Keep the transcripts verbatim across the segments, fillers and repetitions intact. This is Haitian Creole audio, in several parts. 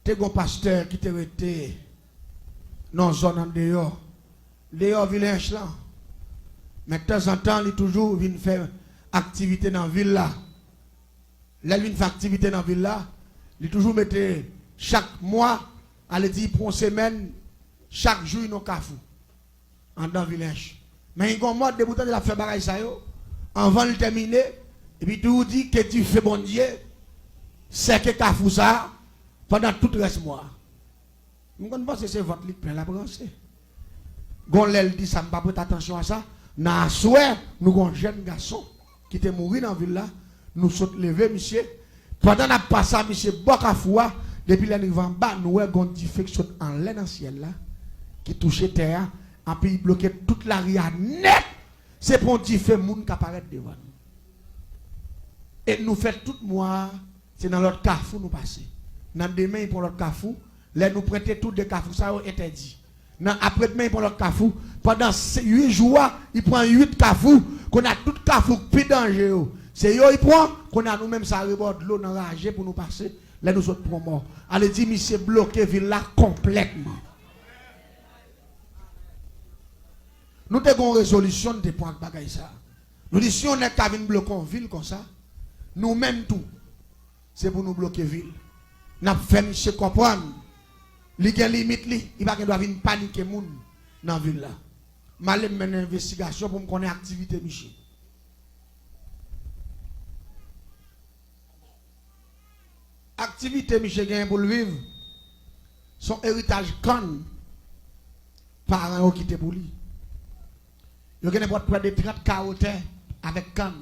Te gen yon pastè ki te rete nan yon zòn andeyò, deyò Vil Ench lan. Men tanzantan, li toujou vin fè aktivite nan vil la. Lè l vin fè aktivite nan vil la, li toujou mete chak mwa, ale di pou yon semèn, chak jou nan kafou anndan Vil Ench. Men gen yon mòd, depi w tande l ap fè bagay sa yo, anvan l tèmine, epi toujou di ke dife Bondye sèke kafou sa a pandan tout rès mwa a. M konn panse se vant li k plen l ap ranse. Gon lè l di sa, m pa prete atansyon a sa. Nan aswè, nou gon jèn gason ki te mouri nan vil la. Nou sot leve misye. Pandan n ap pase a misye bò kafou a, depi lè n rive anba, nou wè gon dife k sot anlè nan syèl la, ki touche tè a, anpi l bloke tout lari a nèt. Se pa yon dife moun ka parèt devan nou. E nou fè tout mwa a, se nan lòt kafou nou pase. Nan demen, li pran lòt kafou. Lè nou prete tou de kafou sa yo entèdi. Nan apre demen, li pran lòt kafou. Pandan se, uit jou a, li pran uit kafou. Kounye a, tout kafou k pi danje yo, se yo li pran. Kounye a, nou menm sa rebò dlo nan raje pou nou pase. Lè nou sot pran mò, ale di misye bloke vil la konplètman. Nou te gen yon rezolisyon nou te pran ak bagay sa. Nou di si yon nèg ka vin bloke yon vil konsa, nou menm tou, se pou nou bloke vil. N ap fè misye konprann li gen limit li, li pa gen dwa vin panike moun nan vil la. M ale m mennen envestigasyon pou m konnen aktivite misye. Aktivite misye genyen pou l viv, se yon eritaj kann paran yo kite pou li. Yo gen nenpòt prè de trant kawo tè avèk kann.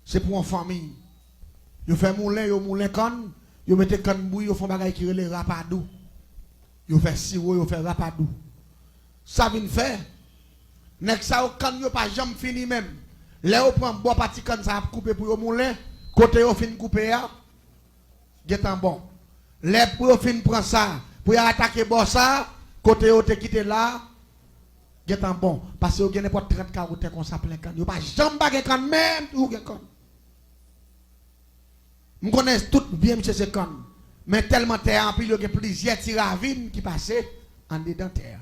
Se pou yon fanmi. Yo fè moulen, yo moulen kann, yo mete kann bouyi, yo fè yon bagay ki rele rapadou. Yo fè siwo, yo fè rapadou. Sa vin fè, nèg sa yo, kann yo pa janm fini menm. Lè yo pran bò pati kann sa ap koupe pou yo moulen, kote yo fin koupe a, gentan bon. Lè pou yo fin pran sa, pou y al atake bò sa, kote yo te kite la, gentan bon. Paske yo gen nenpòt trant kawo tè konsa plen kann. Yo pa janm pa gen kann menm, toujou gen kann. M konnen tout byen misye se kann. Men tèlman tè a anpil, yo gen plizyè ti ravin ki pase andedan tè a.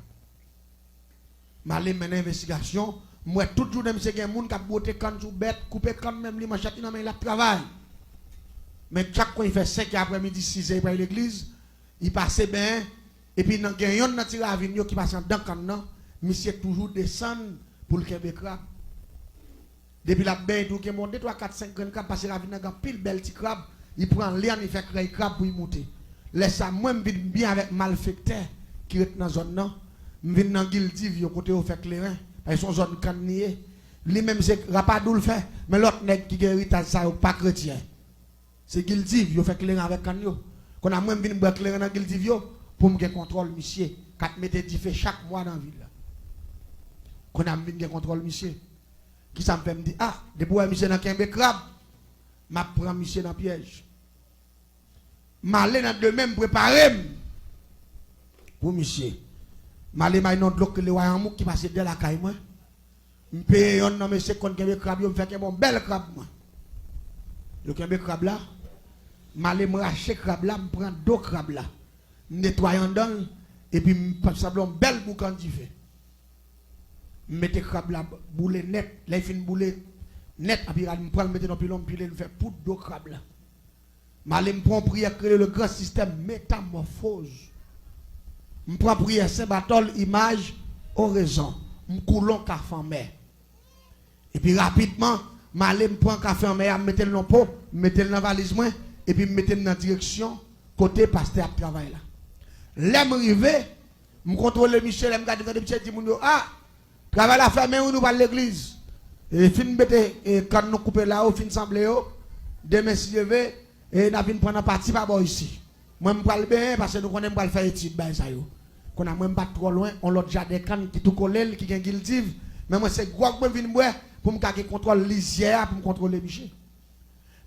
M ale mennen envestigasyon, m wè tout jounen misye gen moun k ap bwote kann sou bèt, koupe kann menm li, manchèt li nan men l ap travay. Men chak kou li fè senkè aprèmidi, sizè li pral legliz, li pase benyen, epi nan gen yonn nan ti ravin yo ki pase anndan kann nan, misye toujou desann pou l kenbe krab. Depi l ap benyen tou, gen bon de, twa, kat, senk grenn krab, paske ravin nan gen anpil bèl ti krab, li pran lyann, li fè krèy krab pou li moute. Lè sa, mwen, m vin byen avèk malfektè ki ret nan zòn nan. M vin nan Gildiv yo, kote yo fè kleren, paske se yon zòn kann li ye. Li menm, se rapadou l fè, men lòt nèg ki gen eritaj sa yo pa kretyen. Se Gildiv, yo fè kleren avèk kann yo. Kounye a, mwen, m vin bwè kleren nan Gildiv yo pou m gen kontwòl misye k ap mete dife chak mwa nan vil la. Kounye a, m vin gen kontwòl misye. Kisa m fè? M di, a, depi w wè misye nan kenbe krab, m ap pran misye nan pyèj. M ale nan demen, m prepare m pou misye. M ale may nan dlo k rele Wayanmouk ki pase dèyè lakay mwen. M peye yonn nan mesye k konn kenbe krab yo, m fè kenbe yon bèl krab mwen. Yo kenbe krab la, m ale m rache krab la, m pran do krab la, m netwaye anndan l, epi m sanble yon bèl boukan dife. M mete krab la boule nèt. Lè l fin boule nèt, anpi rad m pran l, m mete nan pilon, m pile l, m fè poud do krab la. M ale m pran yon priyè k rele le grand système métamorphose. M pran priyè Sen Batòl, imaj, orezon. M koule yon kafe anmè. Epi rapidman, m ale m pran kafe anmè a, m mete l nan po, m mete l nan valiz mwen, epi m mete m nan direksyon kote pastè ap travay la. Lè m rive, m kontwole misye, lè m gade, gade misye di moun yo, a, travay la fèmen wi, nou pral legliz. E fin mete, e, kann nou koupe la yo, fin sanble yo. Demen si Dye vle, e n a vin pran nan pati pa bò isi. Mwen m pral benyen, paske nou konnen m pral fè etid bagay sa yo. Kounye a mwen m pa t twò lwen, yon lòt jaden kann ki tou kole l, ki gen Gildiv. Men mwen se gwòg mwen vin bwè pou m ka gen kontwòl lizyè a, pou m kontwole misye.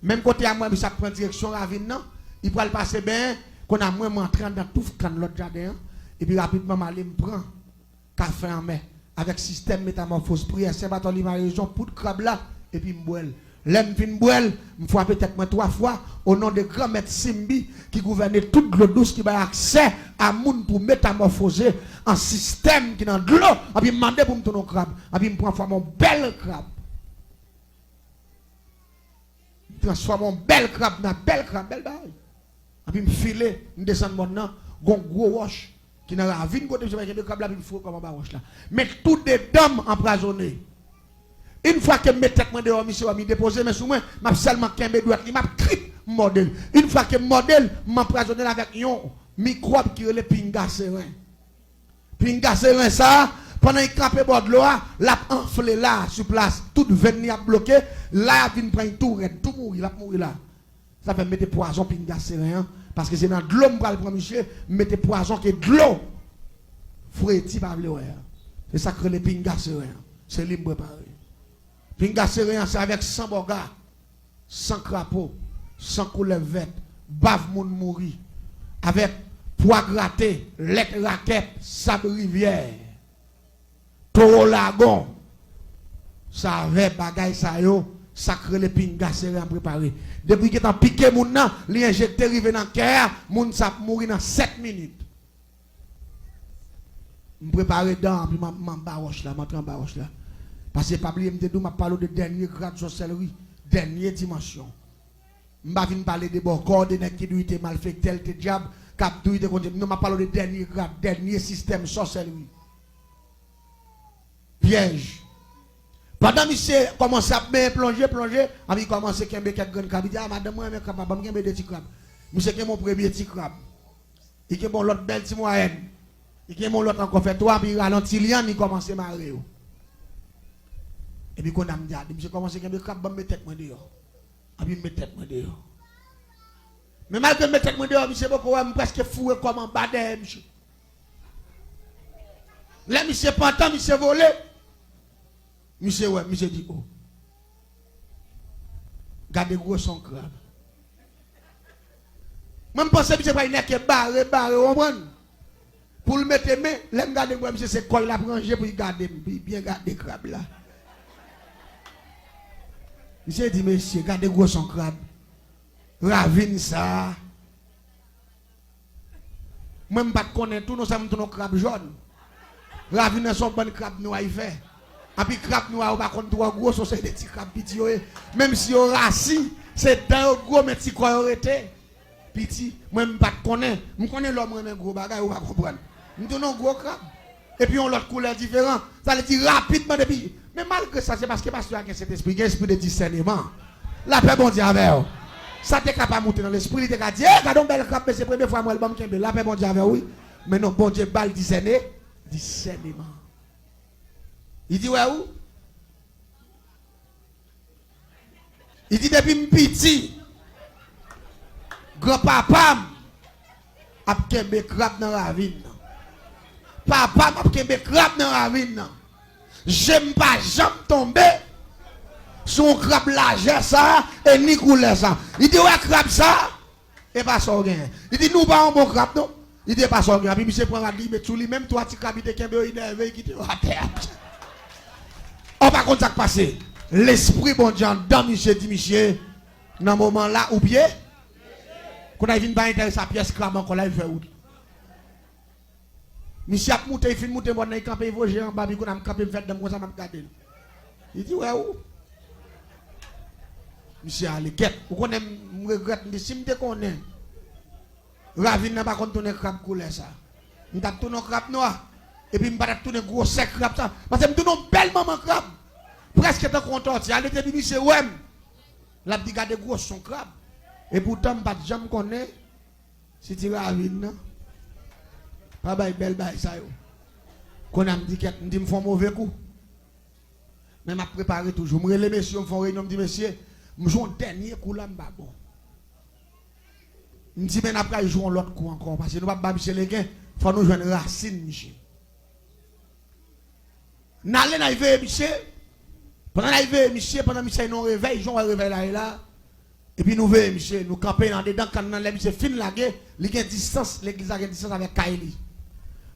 Menm kote a mwen, misye ap pran direksyon ravin nan, li pral pase benyen, kounye a mwen m antre anndan touf kann lòt jaden an, epi rapidman m ale m pran kafe anmè avèk sistèm metamòfoz, priyè Sen Batòli, imaj, orezon, poud krab la, epi m bwè l. Lè m fin bwè l, m frape tèt mwen twa fwa, o non de Granmèt Simbi ki gouvène tout dlo dous, ki bay aksè a moun pou metamòfoze an sistèm ki nan dlo, anpi m mande pou m tounen yon krab, anpi m transfòme yon bèl krab. M transfòme yon bèl krab nan bèl krab, bèl bagay. Anpi m file, m desann mòn nan, gon gwo wòch ki nan ravin kote misye pral kenbe krab la, epi m foure kò m anba wòch la. Men tou de dan m anpwazonnen. Yon fwa ke m met tèt mwen deyò, misye wè m, li depoze men sou mwen, m ap sèlman kenbe dwèt li, m ap trip, m mòde l. Yon fwa ke m mòde l, m anpwazonnen l avèk yon mikwòb ki rele pinga seren. Pinga seren sa a, pandan li kanpe bò dlo a, l ap anfle la, sou plas. Tout venn li ap bloke, la y ap vin pran li tou rèd, tou mouri, l ap mouri la. Sa fè m mete pwazon pinga seren an, paske se nan dlo m pral pran misye, m mete pwazon ke dlo fredi pa vle wè a. Se sa k rele pinga seren an. Se li m prepare. Pinga seren an, se avèk san bòga, san krapo, san koulèv vèt, bav moun mouri, avèk pwa grate, lèt rakèt, sab rivyè, towo lagon. Sa avè bagay sa yo, sa k rele pinga seren an prepare. Depi gentan pike moun nan, li enjekte rive nan kè a, moun sa ap mouri nan sèt minit. M prepare dan, anpi m, m anba wòch la, m antre anba wòch la. Paske pa bliye m te di w, m ap pale w de dènye grad sòsèlri, dènye dimansyon. M pa vin pale de bòkò, de nèg ki di w te malfektè, l te dyab, k ap di w te konn, non, m ap pale w de dènye grad, dènye sistèm sòsèlri. Pyèj. Pandan misye kòmanse ap benyen, plonje, plonje, anpi li kòmanse kenbe kèk grenn krab. Li di, "A, madanm mwen renmen krab, ban m kenbe de ti krab." Misye kenbe yon premye ti krab. Li kenbe yon lòt bèl ti mwayèn. Li kenbe yon lòt ankò, fè twa, epi li rale yon ti lyann, li kòmanse mare yo. Epi kounye a m di, "A, misye kòmanse kenbe krab, ban m met tèt mwen deyò." Epi m met tèt mwen deyò. Men malgre m met tèt mwen deyò, misye poko wè m, m prèske foure kò m anba dèyè misye. Lè misye pantan, misye vole. Misye wè, misye di, "O, gade gwosè yon krab." Mwen, m panse misye pral nèke bare, bare, w konprann? Pou l mete men, lè m gade, m wè misye se kò l ap ranje pou l gade m, pou l byen gade krab la. Misye di, "Mesye, gade gwosè yon krab. Ravin sa a." Mwen, m pa t konnen tou, non, sa m tounen yon krab jòn. Ravin nan se yon bann krab nwa li fè. Anpi krab nwa yo pa konn twò gwo, se yon seri de ti krab piti yo ye. Menm si yo rasi, se dan yo gwo, men ti kò yo rete piti. Mwen, m pa t konnen. M konnen lòm renmen gwo bagay, ou pa konprann. M tounen yon gwo krab. Epi yon lòt koulè diferan. Sa vle di rapidman depi. Men malgre sa, se paske pastè a gen Sentespri, gen espri de disèneman. Lapè Bondye avè w. Sa te ka pa moute nan lespri, li te ka di, "E, gade yon bèl krab, men se premye fwa m wè l, ban m kenbe l." Lapè Bondye avè w, wi. Men non, Bondye ba l disène, disèneman. Li di, "Wè ou?" Li di, "Depi m piti, granpapa m ap kenbe krab nan ravin nan. Papa m ap kenbe krab nan ravin nan. Je m pa janm tonbe sou yon krab lajè sa a e ni koulè sa a." Li di, "Wè krab sa a?" E pa sa w genyen. Li di, "Nou pa yon bon krab, non." Li di, "E pa sa w genyen." Epi misye pran rad li, met sou li, menm twa ti krab li te kenbe yo, li nève, li kite yo atè a. Ou pa konn sa k pase. Lespri Bondye anndan misye di misye, nan moman la, ou pye. Kounye a, li vin pa enterese a pyès krab ankò, la, li fè wout. Misye ap moute, li fin moute mòn nan, li kanpe, li voye je anba, epi kounye a m kanpe, m fè dan m konsa, m ap gade l. Li di, "Wè ou?" Misye ale, kèt. Ou konnen, m, m regrèt, m di, "Si m te konnen ravin nan pa konn tounen krab koulè sa, m t ap tounen yon krab nwa, epi m pa t ap tounen gwosè krab sa, paske m tounen yon bèl manman krab, prèske tankou yon tòti." Ale, depi misye wè m, l ap di, "Gade gwosè yon krab." Epoutan, m pa t janm konnen si ti ravin nan pa bay bèl bagay sa yo. Kounye a m di, "Kèt," m di, "M fè yon move kou." Men m ap prepare toujou. M rele mesye yo, m fè yon reyinyon, m di, "Mesye, m jwe yon dènye kou la, m pa bon." M di, "Men n ap pral jwe yon lòt kou ankò, paske nou p ap ba misye legen, fò nou jwenn rasin misye." N ale, n al veye misye. Pandan n al veye misye, pandan misye nan yon revèy, jan w wè revèy la ye la, epi nou veye misye, nou kanpe andedan kann nan, lè misye fin lage, li gen distans, legliz la gen distans avèk kay li.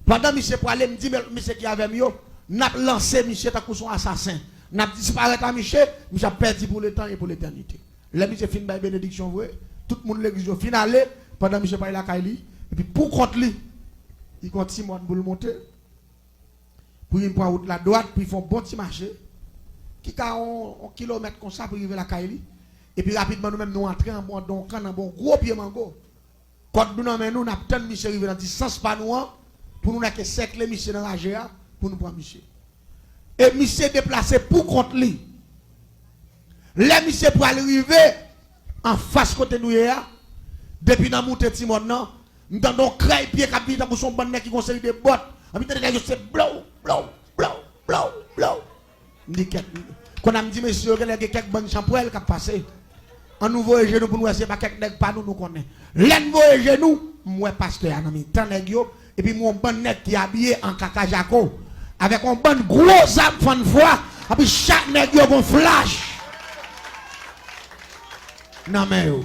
Pandan misye prale, m di, "Men lòt mesye ki avè m yo, n ap lanse misye tankou se yon asasen." N ap disparèt a miche, miche ap pèdi pou letan e pou letènite. Lè miche fin bay benediksyon vre, tout moun legliz yo fin ale, pandan miche pral lakay li, epi pou kont li, li gen yon ti mòn pou l monte, pou li pran wout la dwat, pou li fè yon bon ti mache, ki ka yon, yon kilomèt konsa pou li rive lakay li. Epi rapidman nou menm nou antre anba yon kan, anba yon gwo pye mango. Kòd nou nan men nou, n ap tann misye rive nan distans pa nou an, pou nou nèk sèkle misye nan raje a, pou nou pran misye. E misye deplase pou kont li. Lè misye pral rive anfas kote nou ye a, depi nan moute ti mòn nan, m tande yon krèy pye k ap vini tankou se yon bann nèg ki gen yon seri de bòt. Anpi tande nèg yo se blow, blow, blow, blow, blow. M di kèk. Kounye a m di mesye yo genlè gen kèk bann chanpwèl k ap pase. Ann nou voye je nou pou n wè se pa kèk nèg pa nou nou konnen. Lè n voye je nou, m wè pastè a nan mitan nèg yo, epi m wè yon bann nèg ki abiye an kaka jako, avèk yon bann gwo zam fann fwa, epi chak nèg yo gon flach nan men yo.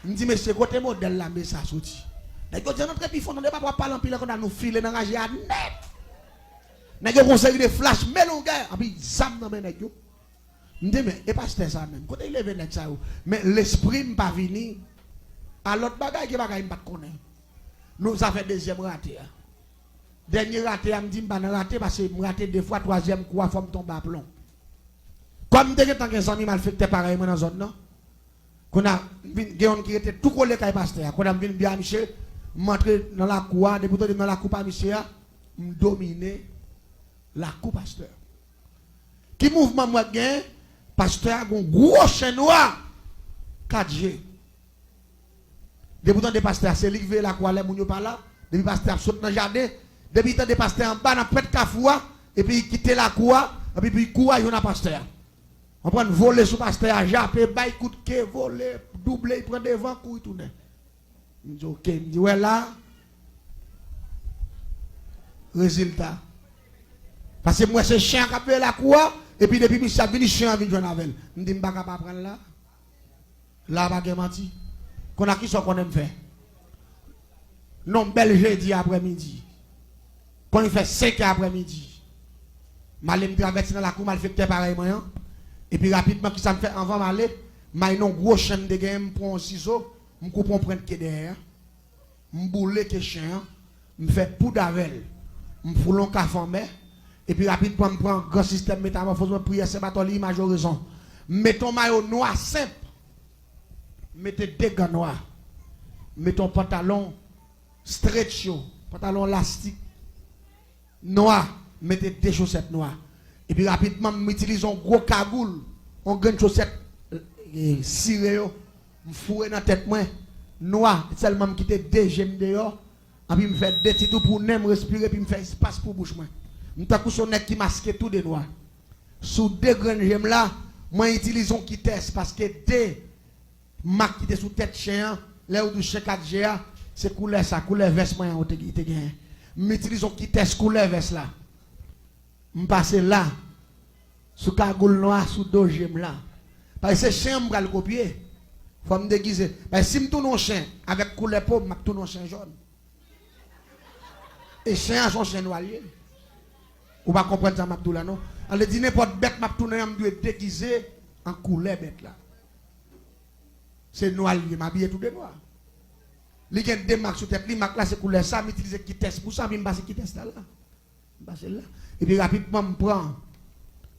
M di mesye, kote modèl lame sa soti? Nèg yo di ann antre pi fon, tande papa w ap pale anpil, kounye a nou file nan raje a nèt. Nèg yo gon seri de flach, melongè, anpi zam nan men nèg yo. M di, men, e pastè sa menm, kote li leve nèg sa yo? Men lespri m pa vini a lòt bagay, gen bagay m pa t konnen. Nou, sa fè dezyèm rate a. Dènye rate a, m di m pa nan rate, paske m rate de fwa, twazyèm kou a, fò m tonbe aplon. Kòm m te gentan gen zanmi malfektè parèy mwen nan zòn nan, kounye a, m vin, gen youn ki rete tou kole kay pastè a. Kounye a, m vin di a misye, m antre nan lakou a, depi w tande m nan lakou pa misye a, m domine lakou pastè a. Ki mouvman m wè k genyen? Pastè a gon gwo chen nwa, kat je. Depi w tande pastè a, se li k veye lakou a lè moun yo pa la. Depi pastè a ap sot nan jaden, depi l tande pastè a anba nan pwent kafou a, epi li kite lakou a, epi pou li kouri al jwenn a pastè a. Konprann, vole sou pastè a, jape, bay kout ke, vole, double, li pran devan, kouri tounen. M di, oke, m di, wè la, rezilta. Paske m wè se chen an k ap veye lakou a, epi depi misye ap vini, chen an vin jwenn avè l. M di, m pa ka pa pran l la. La pa gen manti. Kounye a kisa w konnen m fè? Non, bèl jedi aprèmidi. Konn fè senkè aprèmidi. M ale, m travèse nan lakou malfektè parèy mwen an. Epi rapidman, kisa m fè anvan m ale? M al nan gwo chen m te genyen, m pran yon sizo, m koupe yon pwent ke dèyè a. M boule ke chen an, m fè poud avè l. M foule yon kafou anmè, epi rapidman m pran gran sistèm metamòfoz mwen, priyè Sen Batòli, imaj orezon. M mete yon mayo nwa senp, m mete de gan nwa, m mete yon pantalon stretch yo, pantalon lastik nwa, m mete de chosèt nwa. Epi rapidman, m itilize yon gwo kagoul, yon grenn chosèt, e, sire yo, m foure nan tèt mwen, nwa, sèlman m kite de je m deyò, anpi m fè de ti tou pou nen m respire, epi m fè espas pou bouch mwen. M tankou se yon nèg ki maske tou de nwa. Sou de grenn je m la, mwen itilize yon kitès, paske de mak ki te sou tèt chen an, lè yo di w chen kat je a, se koulè sa, koulè vès mwen an, ou te, te genyen. M itilize yon kitès koulè vès la. M pase la, sou kagoul nwa, sou do je m la. Paske se chen an m pral kopye. Fò m degize. Paske si m tounen yon chen avèk koulè po m, m ap tounen yon chen jòn. E chen an se yon chen nwa l ye. Ou pa konprann sa m ap di w la, non. Sa vle di nenpòt bèt m ap tounen an, m dwe degize an koulè bèt la. Se nwa l ye, m abiye tou de nwa. Li gen de mak sou tèt li, mak la se koulè sa, m itilize kitès pou sa, epi m pase kitès la la. M pase l la. Epi rapidman, m pran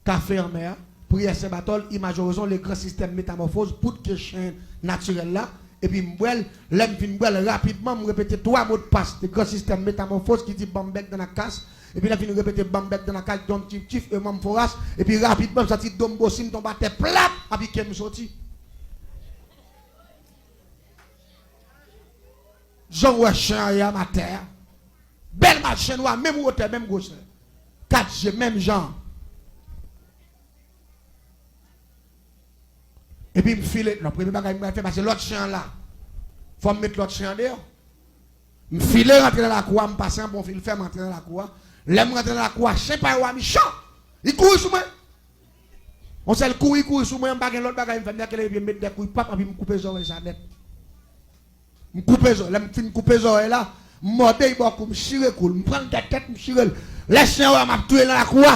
kafe anmè a, priyè Sen Batòl, imaj orezon, le gran sistèm metamòfoz, poud ke chen natirèl la, epi m bwè l. Lè m fin bwè l, rapidman, m repete twa modpas de gran sistèm metamòfoz ki di banm bèk dan la kas, epi lè m fin repete banm bèk dan la kas, donm tif tif, e manm foras, epi rapidman, m santi do m bosi, m tonbe atè plat, epi ke m soti. Jan w wè chen an ye a, m atè a. Bèl mal chen nwa, menm wotè, menm gwosè. Kat je, menm jan. Epi m file, non, premye bagay m pral fè, pase lòt chen an la. Fò m met lòt chen an deyò. M file rantre nan lakou a, m pase anba yon fil fè, m rantre nan lakou a. Lè m rantre nan lakou a, chen pa yo a mechan. Li kouri sou mwen. Yon sèl kouri, kouri sou mwen, m pa gen lòt bagay m fè, m leve pye m met de kouri pap, anpi m koupe zòrèy sa nèt. M koupe zò-, lè m fin koupe zòrèy la, m mòde l bò kou, m chire kou l, m pran l tèt tèt, m chire l. Lè chen an wè m ap touye l nan lakou a,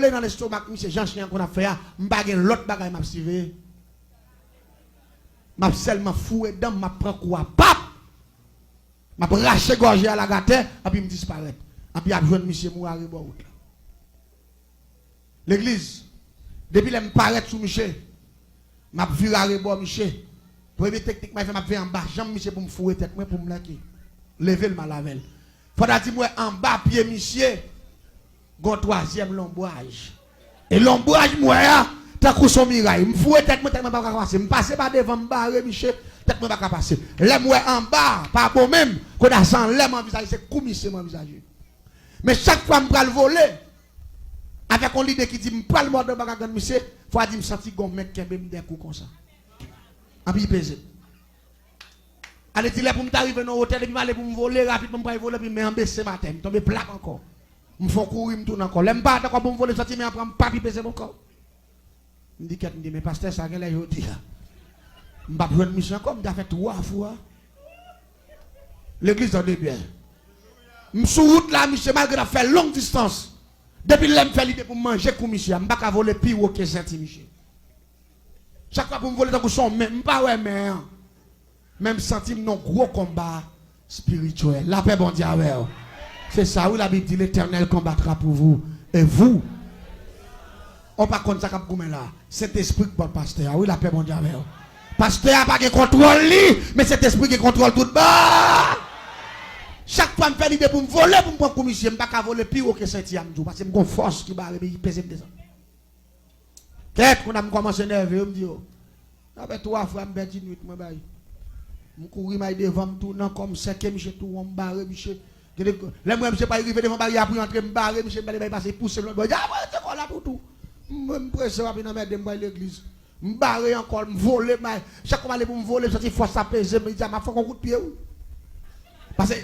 kole nan lestomak misye, jan chen an konn ap fè a, m pa gen lòt bagay m ap siveye. M ap sèlman foure dan m, m ap pran kou a, pap! M ap rache gòje a lage atè, anpi m disparèt. Anpi y ap jwenn misye mouri arebò wout la. Legliz, depi lè m parèt sou misye, m ap vire arebò misye. Premye teknik m ap fè, m ap veye anba janm misye pou m foure tèt mwen, pou m leke. Leve l m al avè l. Fò ta di m wè anba pye misye, gon twazyèm lonbraj. E lonbraj m wè a, tankou s on miray. M foure tèt mwen, tèt mwen pa ka pase. M pase pa devan, m bare misye, tèt mwen pa ka pase. Lè m wè anba, pa bon menm, kounye a se anlè m anvizaje, se kou misye m anvizaje. Men chak fwa m pral vole, avèk yon lide ki di m pral mòde anba gagant misye, fò a di m santi gon men k kenbe m de kou konsa. Anpi l peze m. Ale di lè pou m ta rive nan wotè, depi m ale pou m vole, rapidman m pral vole, epi men an bese m atè, m tonbe plat ankò. M fè yon kouri, m tounen ankò. Lè m parèt ankò pou m vole, m santi men an pran m, pap, li peze m ankò. M di kèt, m di, men pastè sa genlè jodi a m p ap jwenn misye ankò, m ta fè twa fwa. Legliz, tande byen. M sou wout la, misye, malgre n ap fè long distans, depi lè m fè lide pou m manje kou misye a, m pa ka vole pi wo ke senti misye. Chak fwa pou m vole tankou s on men, m pa wè men an. Men m santi m nan gwo konba espirityèl. Lapè Bondye avè w. Se sa wi, Labib di, L'Éternel combattra pour vous, et vous. Ou pa konn sa k ap goumen la. Sentespri k ba w pastè a wi, lapè Bondye avè w. Pastè a pa gen kontwòl li, men Sentespri gen kontwòl tout ba. Chak fwa m fè lide pou m vole, pou m pran kou misye, m pa ka vole pi wo ke senti a, m di w, paske m gon fòs ki bare m, ki peze m desann. Kèt, kounye a m kòmanse nève, m di yo. Sa fè twa fwa m pèdi nwit mwen bay. M kouri, m al devan, m tounen ankò, m sèke misye tou won, m bare misye. Gen de, lè m wè misye pa rive devan baryè a pou l antre, m bare misye, m pale bay pase, pouse m lòt bò. Di, "A, mwen rete kò la pou tou." M, m prese, w ap vin anmède m, m pral legliz. M bare ankò, m vole, m al, chak fwa m ale pou m vole, m santi fòs la peze m, li di, "A, m ap fè w yon kout pye, wi." Paske,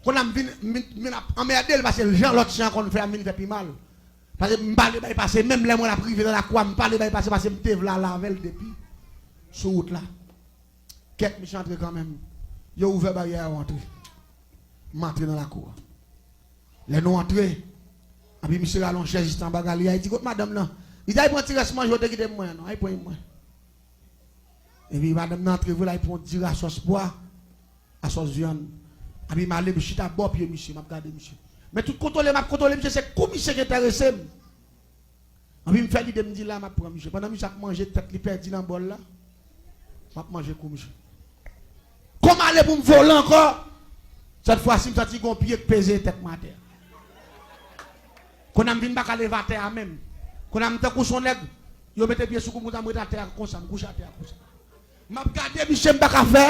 kounye a m vin, m vin, m vin ap anmède l, paske jan lòt chen an konn fè a, m vin fè pi mal. Paske m pale bay pase, menm lè mwen ap rive nan lakou a, m pale bay pase, paske m te vle al avè l depi sou wout la. Kèt, misye antre kanmenm. Yo ouvè baryè a, yo antre. M antre nan lakou a. Lè nou antre, anpi misye rale yon chèz jis anba galeri a, li di, "Kot madanm nan?" Li di, "Al pran ti rès manje w te kite pou mwen an non, al pran pou mwen." Epi madanm nan antre vre, l al pran yon diri asòs pwa, asòs vyann. Epi m ale, m chita bò pye misye, m ap gade misye. Men tout kontwole m ap kontwole misye, se kou misye ki enterese m. Anpi m fè lide, m di, "La, m ap pran misye." Pandan misye ap manje, tèt li pèdi nan bòl la, m ap manje kou misye. Kou m ale pou m vole ankò, sèt fwa si m santi gon pye k peze tèt mwen atè. Kounye a m vin pa ka leve atè a menm. Kounye a m tankou s on nèg, yo mete pye sou kou m konsa, m ret atè a konsa, m kouche atè a konsa. M ap gade misye, m pa ka fè.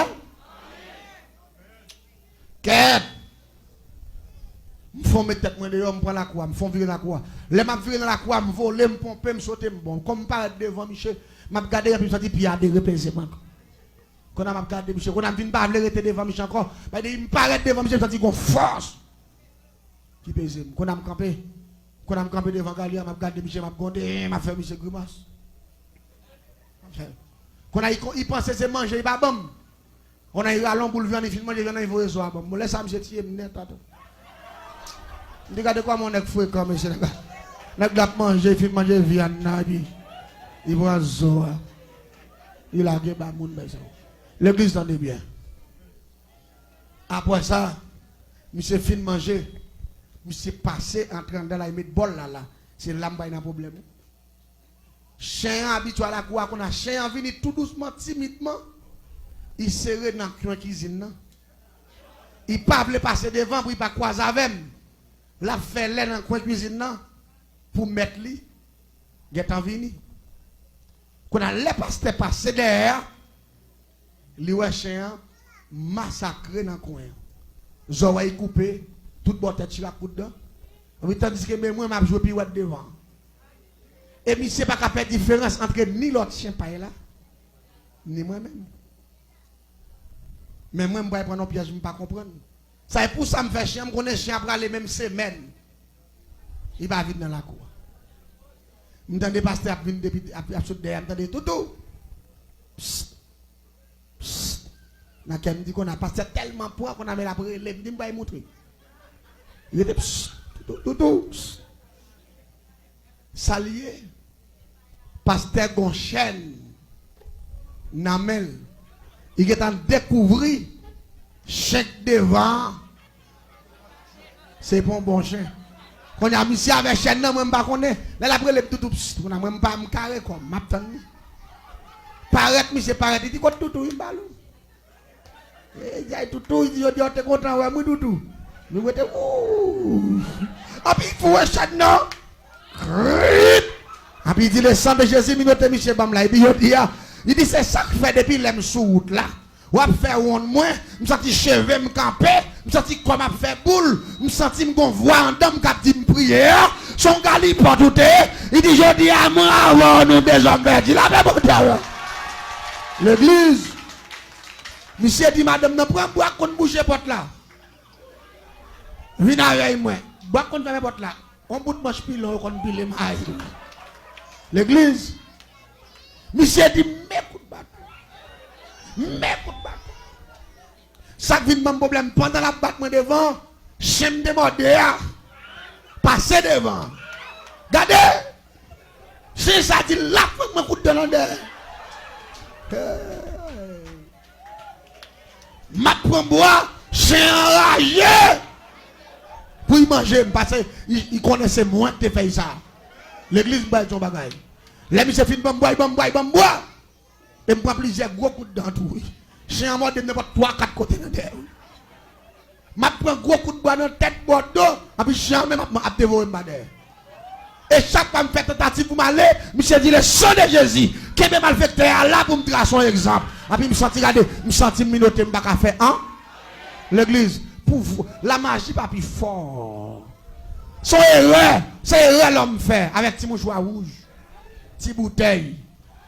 Kèt! M fè on met tèt mwen deyò, m pran lakou a, m fè on vire lakou a. Lè m ap vire nan lakou a, m vole, m ponpe, m sote, m bon. Kòm m parèt devan misye, m ap gade, epi m santi pye a derepeze m ankò. Kounye a m ap gade misye, kounye a m vin pa vle rete devan misye ankò. Paske depi m parèt devan misye, m santi gon fòs ki peze m. Kounye a m kanpe, Kounye a m kanpe devan galri a, m ap gade misye, m ap gwonde, m ap fè misye grimas. M ap fè. Kounye a li panse se manje li pa ban m. Kounye a li rale yon boul vyann, li fin manje vyann nan, li voye zo a ban m. Bon, lè sa a, misye tiye m nèt atò. M di, gade kòman yon nèg frekan, mesye, nèg la. Nèg la ap manje, li fin manje vyann nan, epi li pran zo a. Li lage ba moun, mesye. Legliz, tande byen. Apre sa, misye fin manje, misye pase antre anndan la, li met bòl la la. Se la m pral nan pwoblèm wi. Chen an abitye al lakou a, kounye a chen an vini tou dousman, timidman. Li sere nan kwen kizin nan. Li pa vle pase devan pou li pa kwaze avè m. L ap fè lè nan kwen kizin nan pou mèt li gentan vini. Kounye a, lè pastè pase dèyè a, li wè chen an masakre nan kwen an. Zòrèy koupe, tout bò tèt chire ak kout dan. Epi tandiske men mwen, m ap jwe piwèt devan. E misye pa ka fè diferans ant ni lòt chen pay la, ni mwen menm. Men mwen, m pral pran yon pyèj m pa konprann. Sa e pou sa m fè chen an, m konnen chen an prale menm semèn. Li pa vin nan lakou a. M tande pastè ap vin depi, ap, ap sot dèyè, m tande, "Toutou! Psst! Psst!" Nan kè m di, "Kounye a pastè tèlman pran, kounye a men l ap rele m, di m bay moutre." Li rete, "Psst! Toutou! Toutou! Psst!" Sa l ye? Pastè gon chèn nan men l. Li gentan dekouvri chen k devan an se pa yon bon chen. Kounye a, misye avè chèn nan, mwen m pa konnen. Lè l ap rele m, "Toutou, psst," kounye a, mwen m pa, m kare kò m, m ap tann li. Parèt, misye parèt, li di, "Kot Toutou?" M ba l ou. E, jay Toutou, li di, "Jodi a w te kontan wè m wi, Toutou." Nou rete, wouuuch. Anpi foure chèn nan. Krit. Anpi di, "Le sang de Jésus, minote misye ban m la." Epi jodi a, li di, "Se sa k fè depi lè m sou wout la, w ap fè wonn mwen, m santi cheve m kanpe, m santi kò m ap fè boul, m santi m gon vwa anndan m k ap di m priye a. Se yon galipòt ou te ye." Li di, "Jodi a, mwen avè w, nou de zòm pèdi." Lapè Bondye avè w. Legliz. Misye di madanm nan, "Pran bwa k konn bouche pòt la. Vin avèk mwen. Bwa k konn fèmen pòt la. Yon bout manch pilon yo konn pile mayi." Legliz. Misye di, "Men kout baton. Men kout baton." Sa k vin ban m pwoblèm, pandan l ap bat mwen devan, chen m te mòde a pase devan. Gade! Chen sa di l ap pran mwen kout dan nan dèyè. M ap pran bwa, chen an raje pou l manje m, paske li, li konnen se mwen k te fè l sa. Legliz, m pral di yon bagay. Lè misye fin ban m bwa, li ban m bwa, li ban m bwa. E m pran plizyè gwo kout dan tou wi. Chen an mòde m nenpòt twa, kat kote nan dèyè wi. M ap pran gwo kout bwa nan tèt, bò do, anpi chen an menm ap, ap devore m pa dèyè. E chak fwa m fè tantativ pou m ale, misye di, "Le sang de Jésus, kenbe malfektè a la pou m trase yon egzanp." Anpi m santi, gade, m santi m minote, m pa ka fè an. Legliz, pou vou, lamaji pa pi fò. Se yon erè, se erè lòm fè avèk ti mouchwa wouj, ti boutèy.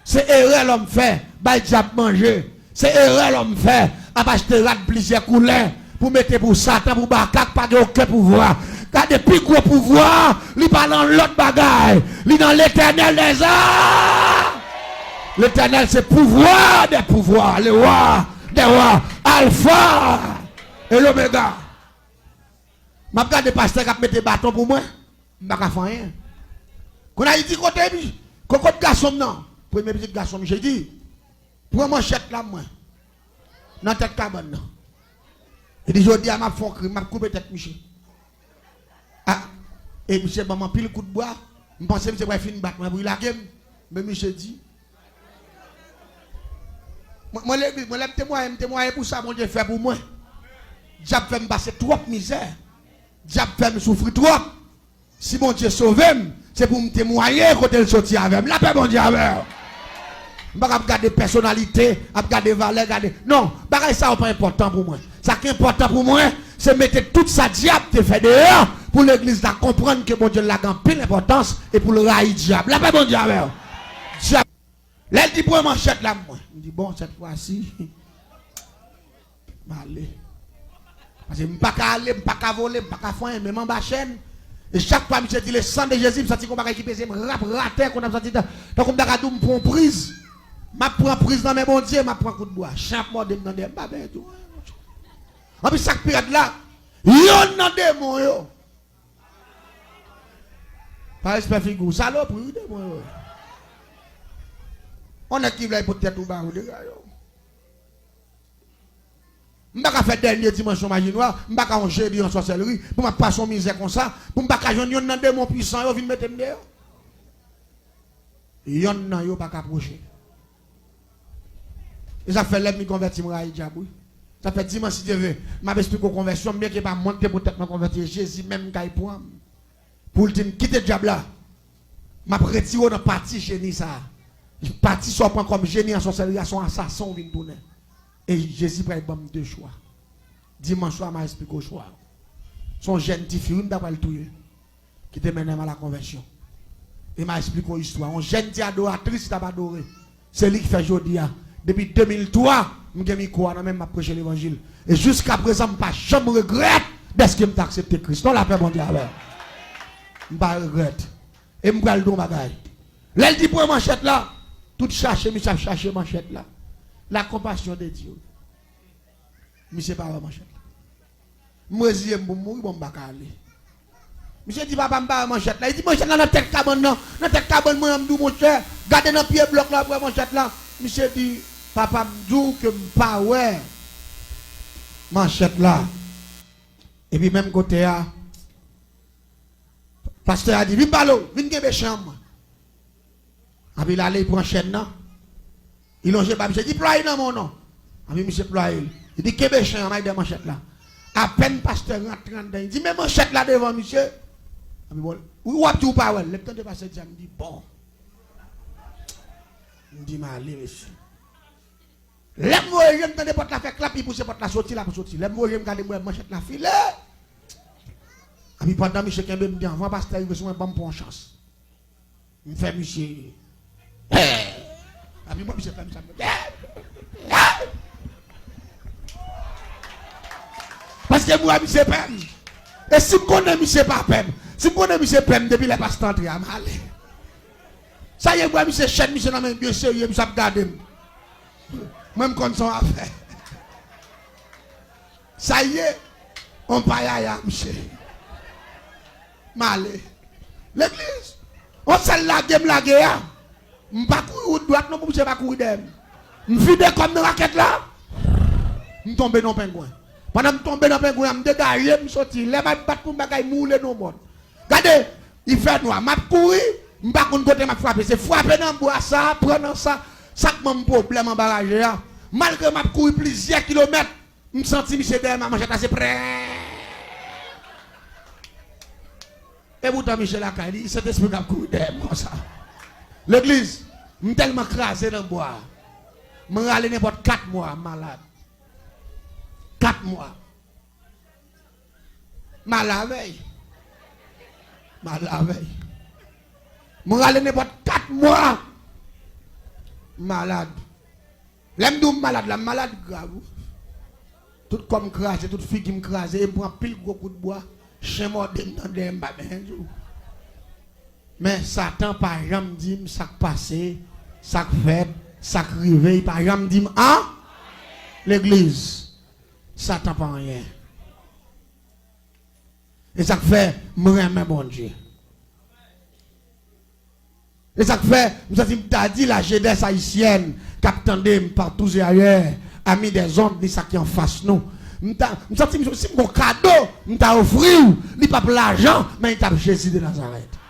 Se erè lòm fè, bay dyab manje. Se erè lòm fè, ap achte rad plizyè koulè pou mete pou Satan, pou baka k pa gen okenn pouvwa. Gade, pi gwo pouvwa, li pa nan lòt bagay. Li nan Letènèl dèzame. Letènèl se pouvwa dè pouvwa, le wa dè wa, Alfa e Lomega. M ap gade pastè k ap mete baton pou mwen, m pa ka fè anyen. Kounye a li di, "Kote mi, kokot gason m nan?" Premye pitit gason m, misye di, "Pran manchèt la mwen, nan tèt kabann nan." Li di, "Jodi a, m ap fè yon krim, m ap koupe tèt misye." A, e misye ban m anpil kout bwa, m panse misye pral fin bat mwen pou li lage m. Men misye di, mwen, mwen legliz, mwen lè m temwaye, m temwaye pou sa Bondye fè pou mwen. Dyab fè m pase twòp mizè. Dyab fè m soufri twòp. Si Bondye sove m, se pou m temwaye kote l soti avè m. Lapè Bondye avè w. M pa ka ap gade pèsonalite, ap gade valè, gade. Non, bagay sa yo pa enpòtan pou mwen. Sa ki enpòtan pou mwen, se mete tout sa dyab te fè deyò, pou legliz la konprann ke Bondye l la gen anpil enpòtans e pou l rayi dyab. Lapè Bondye avè w. Dyab, lè l di, "Pran manchèt la mwen." M di, "Bon, sèt fwa si, m ale." Paske m pa ka ale, m pa ka vole, m pa ka fè anyen, men m anba chèn. E chak fwa misye di le sang de Jésus, m santi gon bagay ki peze m rap atè, konn ap santi tan, tankou m ta ka di w m pran yon priz. M ap pran priz nan men Bondye, m ap pran kout bwa. Chen ap mòde m nan dèyè, m pa benyen tou. Anpi sa k pi rèd la, yonn nan demon yo. Pa respè figi w, salopri wi demon yo. On nèg ki vle pote tèt ou ba ou dega yo. M pa ka fè dènye dimansyon maji nwa, m pa ka yon jedi an sòsèlri, pou m ap pase yon mizè konsa, pou m pa ka jwenn yonn nan demon pwisan yo vin mete m deyò. Yonn nan yo pa ka pwoche. E sa fè lè m konvèti m rayi dyab wi. Sa fè dimanch si Dye ve, m ap esplike w konvèsyon m byen ke pa mwen ki te pou tèt mwen konvèti, e Jezi menm kay pran m. Pou l di m kite dyab la, m ap retire w nan pati jeni sa a. Pati sa w pran kòm jeni an sòsèlri a, se yon asasen w vin tounen. E Jezi pral ban m de chwa. Dimanch swa, m a esplike w chwa yo. Se yon jèn tifi wi m ta pral touye ki te mennen m a la konvèsyon. E m a esplike w istwa. Yon jèn ti adoratris t ap adore. Se li k fè jodi a. Depi de mil twa, m gen mikwo a nan men m, m ap preche levanjil. E jiska prezan, m pa janm regrèt dèske m te aksepte Kris. Non, lapè Bondye avè w. M pa regrèt. E m pral di w yon bagay. Lè l di pran manchèt la, tout chache misye ap chache manchèt la. La compassion de Dieu. Misye pa wè manchèt la. M reziye m pou m mouri, bon, m pa ka ale. Misye di, "Papa, m pa wè manchèt la." Li di, "Manchèt la nan tèt kabann nan, nan tèt kabann mwen an," m di w, "Monchè, gade nan pye blòk la, w ap wè manchèt la." Misye di, "Papa, m di w ke m pa wè manchèt la." Epi menm kote a, pastè a di, "Vin pale w, vin kenbe chen an mwen." Anpi l ale, li pran chèn nan. Li lonje ba misye, di, "Plwaye nan men w non." Anpi misye plwaye l. Li di, "Kenbe chen an, m al dèyè manchèt la." Apèn pastè rantre anndan, li di, "Men manchèt la devan misye." Anpi bon, w ap di w pa wè l. Lè m tande pastè di sa, m di, "Bon." M di, "M ale, mesye." Lè m voye je m, tande pòt la fè klap, li pouse pòt la soti, l ap soti. Lè m voye je m gade, m wè manchèt la file. Anpi pandan misye kenbe m, m di, "Anvan pastè rive sou mwen, ban m pran yon chans." M fè misye. Epi mwen misye fè m sa. Paske m wè misye pè m. E si m konnen misye pa pè m, si m konnen misye pè m depi lè pastè antre a, m ale. Sa ye, m wè misye chèn misye nan men byen serye, misye ap gade m. Mwen m konn se yon afè. Sa ye, yon payaya misye. M ale. Legliz. Yon sèl lage m lage a. M pa kouri wout dwat non pou misye pa kouri dèyè m. M vide kò m nan rakèt la. M tonbe nan pengwen. Pandan m tonbe nan pengwen an, m degaje m soti. Lè m ap bat pou m bagay, m woule nan yon mòn. Gade, li fè nwa. M ap kouri, m pa konn kote m ap frape. Se frape nan bwa sa, pran nan sa. Sa k ban m pwoblèm anba raje a. Malgre m ap kouri plizyè kilomèt, m santi misye dèyè m a manchèt la, se prè. E poutan misye lakay li, Sentespri k ap kouri dèyè m konsa. Legliz, m tèlman kraze nan bwa a. M rale nenpòt kat mwa, m malad. Kat mwa. M ale avè l. M ale avè l. M rale nenpòt kat mwa. M malad. Lè m di w m malad la, m malad grav wi. Tout kò m kraze, tout figi m kraze, e m pran anpil gwo kout bwa, chen mòde m nan dèyè, m pa benyen di w. Men Satan pa janm di m sa k pase, sa k fèt, sa k rive, li pa janm di m an. Legliz, Satan pa anyen. E sa k fè m renmen Bondye. E sa k fè m santi m ta di la jeunesse haïtienne k ap tande m partout et ailleurs, amis des ondes, ni sa ki anfas nou. M ta, m santi m, si m gon kado m ta ofri w, li p ap lajan, men li t ap Jezi de Nazarèt.